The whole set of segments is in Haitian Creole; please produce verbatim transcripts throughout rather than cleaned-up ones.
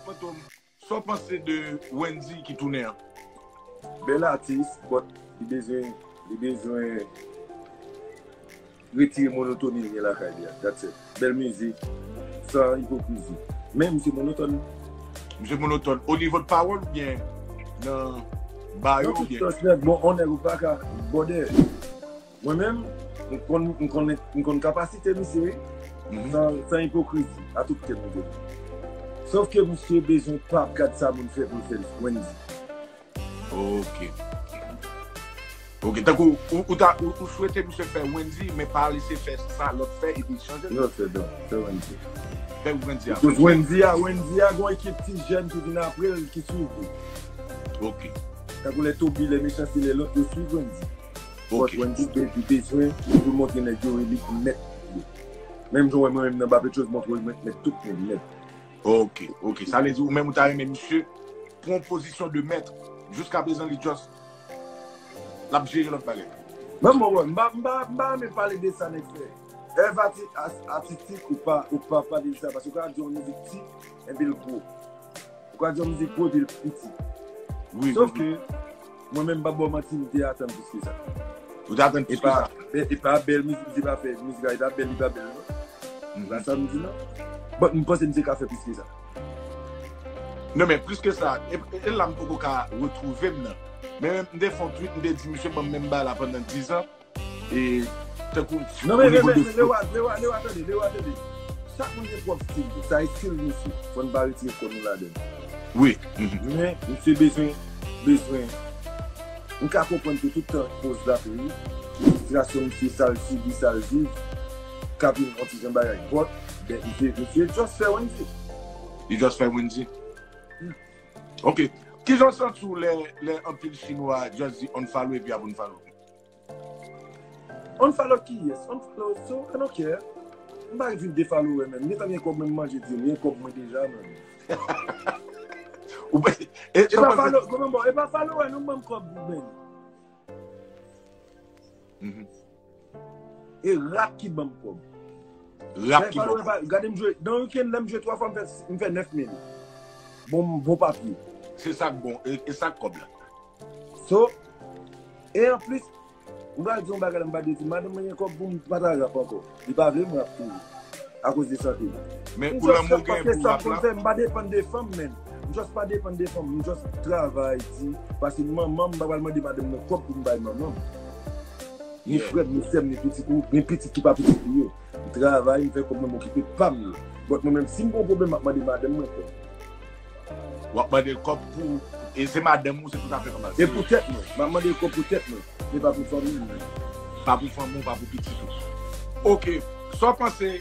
Fantom, sa w panse de Wendy ki tounen an? Bèl atis, but li bezwen, li bezwen retire monotoni li gen lakay li a. That's it. Bèl mizik, san ipokrizi. Men misye monotòn. Misye monotòn. O nivo de pawòl oubyen nan ba yo oubyen? Non, tout nèg, bon, on nèg ou pa ka bòdè. Mwen menm, m konn, m konn, m konn kapasite misye, wi. Mhm. San, san ipokrizi, a tout kè m di. Sof ke misye bezwen pa ap gad sa moun fè pou l fè l, Wendy. Ok. Ok, tankou, ou, ou ta, ou, ou swete misye fè Wendy, men pa lese fè sa lòt fè, epi chanje. Non, fè, non, fè Wendy. Fè Wendy a. Because Wendy a, Wendy a, gon ekip ti jèn ki vin apre l, ki swiv li. Ok. Tankou lè Toby, lè Mechanste, lè lòt, yo swiv Wendy. Ok. But Wendy be-, li bezwen pou l montre nèg yo, li mèt yo. Menm jan w wè mwen menm nan Bapetyoz, montre w mèt, mèt tout moun, mèt. Ok, ok. Sa vle di ou menm ou ta renmen misye pran pozisyon de mèt. Jiska prezan li just l ap jere lòt bagay. Mwen, mwen, mwen, m pa, m pa, m pa renmen pale de sa nèg fè. Ev ati-, as-, atistik ou pa, ou pa pale de sa, paske ou ka di yon mizik ti, enpi l gwo. Ou ka di yon mizik gwo, epi l piti. Wi, sof ke, mwen menm, m pa ba w manti, m te atann plis ke sa. Ou te atann plis ke sa? E pa, e, e pa bèl mizik, misye pa fè mizik la, e pa bèl, li pa bèl, non. Mhm. La sa m di, non. But m panse misye ka fè plis ke sa. Non, men plis ke sa, e, e, e la m poko ka retwouve m nan. Men m te fè yon tweet, m te di, misye ban m menm bagay la pandan diz an. E tankou, non, men, o nivo men, de men, Lewa, Lewa, Lewa, tande, Lewa, tande. Chak moun gen pwòp stil li. Sa e stil misye. Fò n pa retire kò nou ladan l. Wi. Mhm. Men, misye bezwen, bezwen. M ka konprann ke tout tan poz la tou, wi. Fristrasyon misye, sa l sibi, sa l viv, ka vin yon ti jan bagay. But, ben, misye, misye just fè Wendy. Li just fè Wendy. Hmm. Ok. Kijan w santi w lè, lè anpil Chinwa just di unfollow epi ap unfollow? Unfollow kiyès? Unfollow, so, I don't care. M pa vin de follower menm. M gentan gen kòb mwen, m manje di m, gen kòb mwen deja menm. Ou pa, e, e, e pa follow, kòman bon, e pa follow, wè, nou ban m kòb, men. Mhm. E rap ki ban m kòb. Rap ki ban m kòb. Gade m jwe, nan weekend, lè m jwe twa fwa, m fè, m fè nèf mil. Bon, bon papye. Se sa k bon, e, e sa k kòb la. So, e anplis, m pral di yon bagay la, m pa dwe di, madanm mwen gen kòb pou m pa ta rap ankò. Li pa vle m rap toujou. Akoz de sante li. Men pou lanmou gen pou rap la. M just fè paske sa m konn fè, m pa depann de fanm, men. M just pa depann de fanm, m just travay, di, paske manman m pa pral mande madanm mwen kòb pou m bay manman m. Ni frè m, ni sè m, ni pitit, ni, ni pitit ki pa pitit li yo. M travay, m fè kòb mwen, m okipe pa m yo. But mwen menm, si m gen yon pwoblèm, m ap mande madanm mwen kòb. W ap mande l kòb pou, e se madanm ou, se tout afè kòb la. E pou tèt mwen. M ap mande l kòb pou tèt mwen. Se pa pou fanmi m. Pa pou fanmi w, pa pou pitit ou. Ok. Sa w panse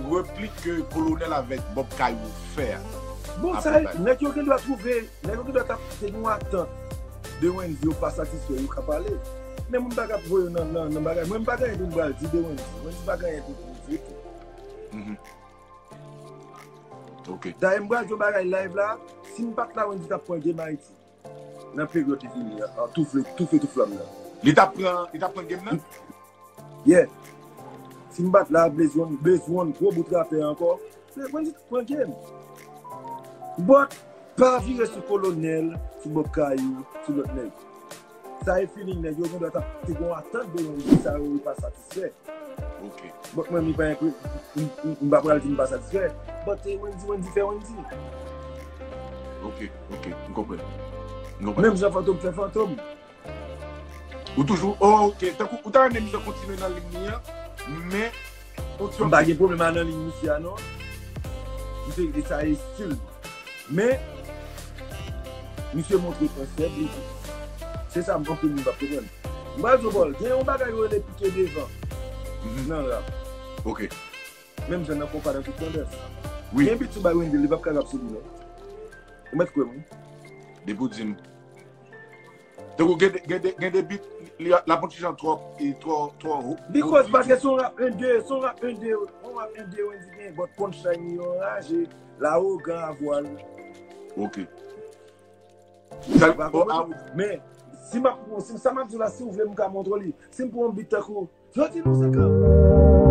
replik ke Kolonèl avèk Bob Kayou fè a? Bon, sa, nèg yo gendwa twouve, nèg yo gendwa t ap te gen yon atant de Wendy, yo pa satisfè, yo ka pale. Men moun pa ka voye yo nan, nan, nan bagay. Mwen, m pa gen anyen pou m pral di de Wendy. Wendy pa gen anyen pou m di tou. Mhm. Ok. Dayè, m pral di yon bagay live la, si m pa t la, Wendy t ap pran game Ayiti. Nan peryòd li vini an, an toufe, toufe tout flanm nan. Li t ap pran, li t ap pran game nan? Yeah. Si m pa t la, Blaze One, Blaze One, gwo bout rapè ankò. Blaze One t ap pran game. But, pa vire sou Kolonèl, sou Bob Kayou, sou lòt nèg. Sa e feeling nèg yo, gendwa t ap te gen yon atant de Wendy, sa yo pa satisfè. Ok. But mwen, mi pa enpre-, m, m, m pa pral di m pa satisfè. But, eh, Wendy, Wendy fè Wendy. Ok, ok, m konprann. M konprann. Menm jan Fantom fè Fantom. Ou toujou, oh, ok. Tankou, ou ta renmen misye kontinye nan liy li an, men, ou ti... M pa gen pwoblèm a nan liy misye a, non. Misye, e sa e stil. Men, misye montre pwen fèb li tou. Se sa m, anpil moun p ap konprann. M pral di w, Paul, gen yon bagay yo rele pike devan nan rap. Ok. Menm jan nan konpa nan tout tandans. Wi. Gen beat sou bay Wendy, li p ap ka rap sou li, non. Ou mèt kwè m, wi. Depi w di m. Tankou gen de, gen de, gen de beat, li, l ap yon ti jan twò, e twò, twò ho-, because, paske se yon rap en de, se yon rap en de, yon rap en de, Wendy gen, but punchline li yo anraje, lawogan a vwa l. Ok. Sa, ou pa konprann? Men, Si m ap pran, si sa m ap di w la, si w vle, m ka montre w li. Si m pran yon beat tankou, yo di nou se kan.